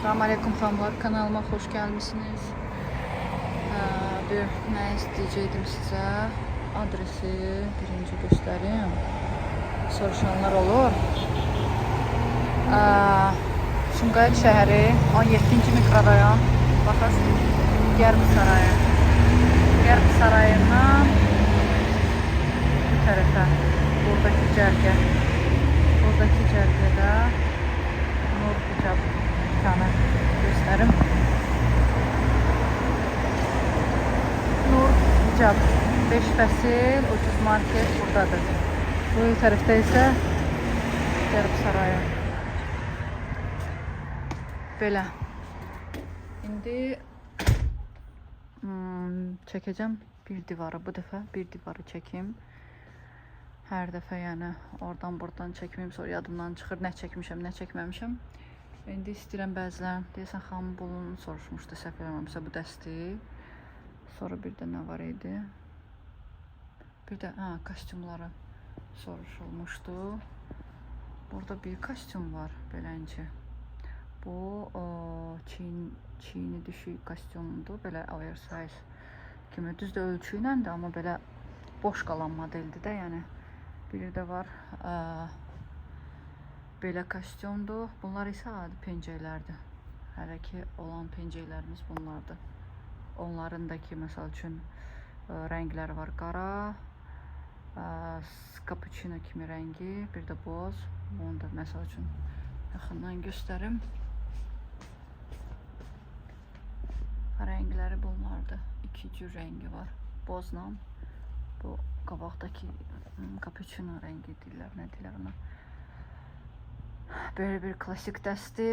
Salam aleyküm xanımlar, kanalıma hoş gelmişsiniz. Bir nə istəyəcəkdim sizə? Adresi birinci göstərim. Soruşanlar olur. Sumqayıt şəhəri, 17-ci mikrorayon. Baxasınız, Qərb Sarayı. Qərb Sarayından bu tərəfə, buradakı cərgə. Buradakı cərgədə Nur Hicab dükkanı göstərim. Nur Hicab 5 fəsil ucuz market buradadır. Bu tərəfdə isə Qərb Sarayı. Belə. İndi çəkəcəm bir divarı bu dəfə, bir divarı çəkim. Hər dəfə yəni oradan buradan çəkməyim, sonra yadımdan çıxır nə çəkmişəm, nə çəkməmişəm. İndi istəyirəm bəzilən, deyəsən xanım bunun soruşmuşdu, səhv eləmirəmsə bu dəsti. Sonra bir də nə var idi? Bir də hə, kostyumları soruşulmuşdu. Burada bir kostyum var beləncə. Bu o, çiyini düşük kostyumdur, belə oversize kimi. Düzdür ölçü iləndir, amma belə boş qalan modeldir də, yəni. Biri də var belə kostyumdur. Bunlar isə adi pencəklərdir. Hələ ki olan pencəklərimiz bunlardır. Onların da ki, məsəl üçün rəngləri var qara, cappuccino kimi rəngi, bir də boz. Bunu da məsəl üçün yaxından göstərim. Rəngləri bunlardır. İki cür rəngi var. Bozla bu qabaqdakı cappuccino rəngi deyirlər, nə deyirlər ona. Belə bir klassik dəsti.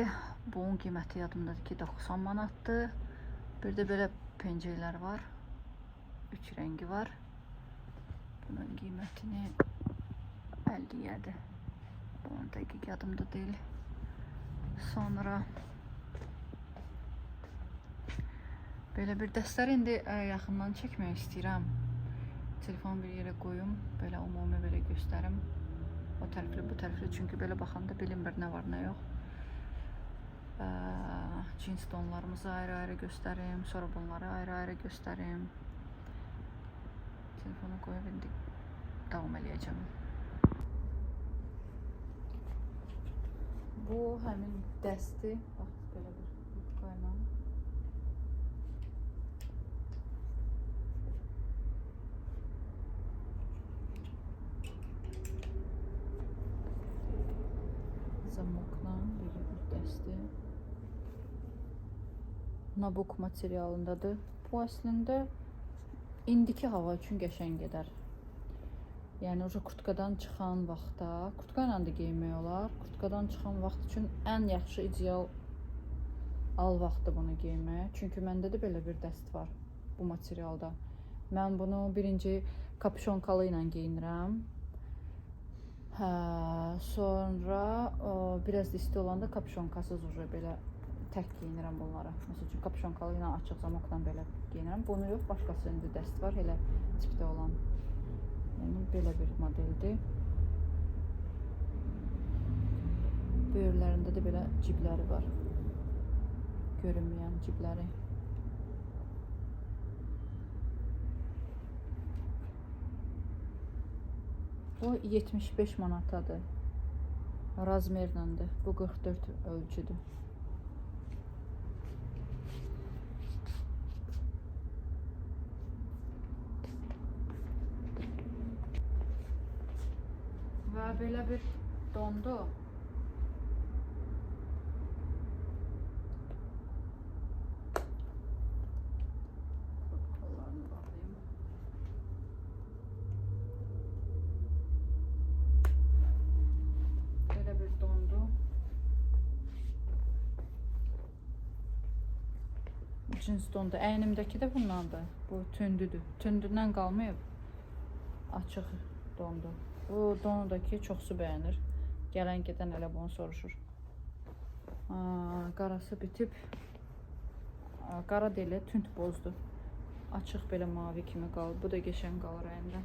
Bunun qiyməti yadımdadır ki, 90 manatdır. Bir də belə pencəklər var. 3 rəngi var. Bunun qiymətini 57. Bunun dəqiq yadımda deyil. Sonra belə bir dəstləri indi yaxından çəkmək istəyirəm. Telefonu bir yerə qoyum, belə ümumi belə göstərim. O tərəfli, bu tərəfli. Çünki belə baxanda bilinmir nə var, nə yox. Cins donlarımızı ayrı-ayrı göstərim, sonra bunları ayrı-ayrı göstərim. Telefonu qoyub indi davam eləyəcəm. Bu həmin dəsti, bax belə bir yubka ilə. Zamokla belə bir dəsti. Nabuk materialındadır. Bu əslində indiki hava üçün qəşəng gedər. Yəni uca kurtkadan çıxan vaxtda, kurtka ilə də geyinmək olar. Kurtkadan çıxan vaxt üçün ən yaxşı ideal al vaxtı bunu geyinməyə. Çünki məndə də belə bir dəst var bu materialda. Mən bunu birinci kapşonkalı ilə geyinirəm. Hə, sonra o, biraz da isti olanda kapşonkasız uca belə tək geyinirəm bunları. Məsəl üçün kapşonkalı ilə açıq zamokla belə geyinirəm. Bunu yox, başqası indi dəst var, elə tipdə olan. Yəni belə bir modeldir. Böyürlərində də belə cibləri var. Görünməyən cibləri. Bu 75 manatadır. Razmerləndir. Bu 44 ölçüdür. Və belə bir dondu. Kollarını bağlayayım. Belə bir dondu. Cins dondu. Əynimdəki də bundandır. Bu tündüdür. Tündündən qalmayıb. Açıq dondu. Bu donu da ki çoxsu bəyənir. Gələn gedən elə bunu soruşur. Aa, qarası bitib. Aa, qara deyil, tünd bozdu. Açıq belə mavi kimi qalıb. Bu da qəşəng qalır əynində.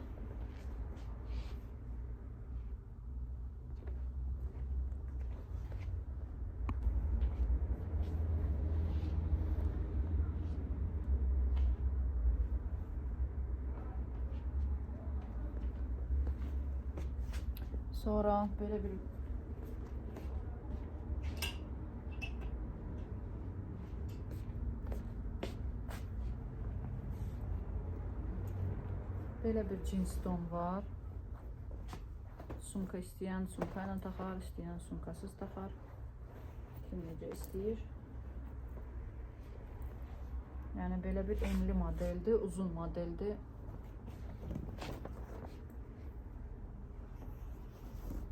Sonra belə bir cins don var. Sumka istəyən sumka ilə taxar, istəyən sumkasız taxar. Kim necə istəyir. Yəni belə bir enli modeldir, uzun modeldir.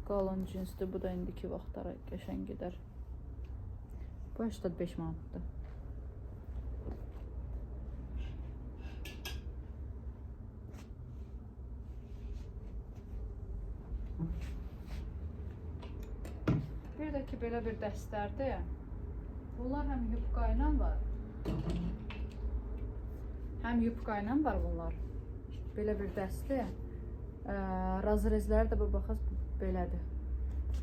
Qalın cinsdir. Bu da indiki vaxtlara qəşəng gedər. Bu 85 manatdır. Bir də ki belə bir dəstərdir. Bunlar həm yubka ilə var. Həm yubka ilə var bunlar. Belə bir dəstə. Razrezləri də bu baxas belədir.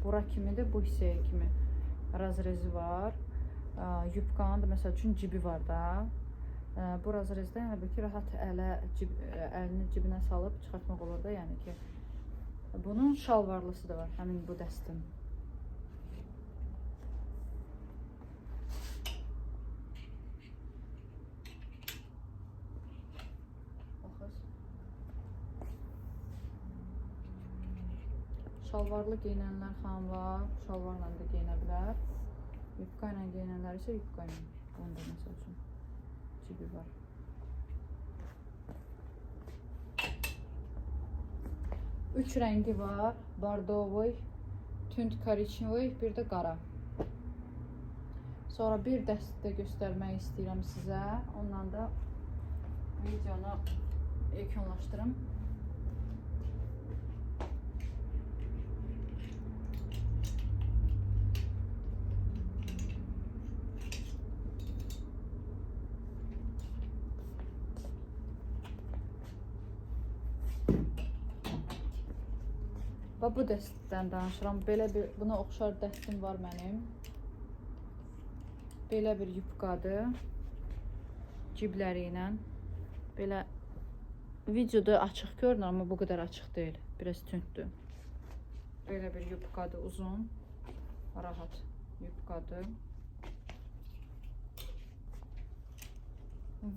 Bura kimidir, bu hissəyə kimi razrezi var. Yubkanın da məsəl üçün cibi var da. Bu razrezdə yəni ki, rahat ələ əlini cibinə salıb çıxartmaq olur da, yəni ki. Bunun şalvarlısı da var, həmin bu dəstin. Baxız. Şalvarlı geyinənlər xanımlar şalvarla da geyinə bilər. Yubka ilə geyinənlər isə yubka ilə. Bunun da məsəl üçün cibi var. Üç rəngi var. Bordovoy, tünd korичневый, bir də qara. Sonra bir dəstə göstərmək istəyirəm sizə. Ondan da videonu yekunlaşdırım. Və bu dəstdən danışıram. Belə bir buna oxşar dəstim var mənim. Belə bir yubkadır. Cibləri ilə. Belə videoda açıq görünür, amma bu qədər açıq deyil. Biraz tündür. Belə bir yubkadır, uzun, rahat yubkadır.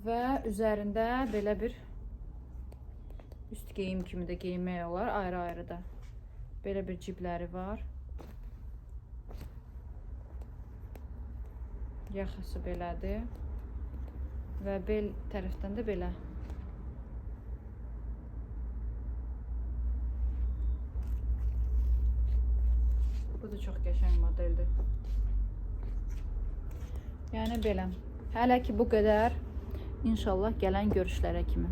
Və üzərində belə bir üst geyim kimi də geyinmək olar, ayrı-ayrı da. Belə bir cibləri var. Yaxası belədir. Və bel tərəfdən də belə. Bu da çox qəşəng modeldir. Yəni belə. Hələ ki bu qədər. İnşallah gələn görüşlərə kimi.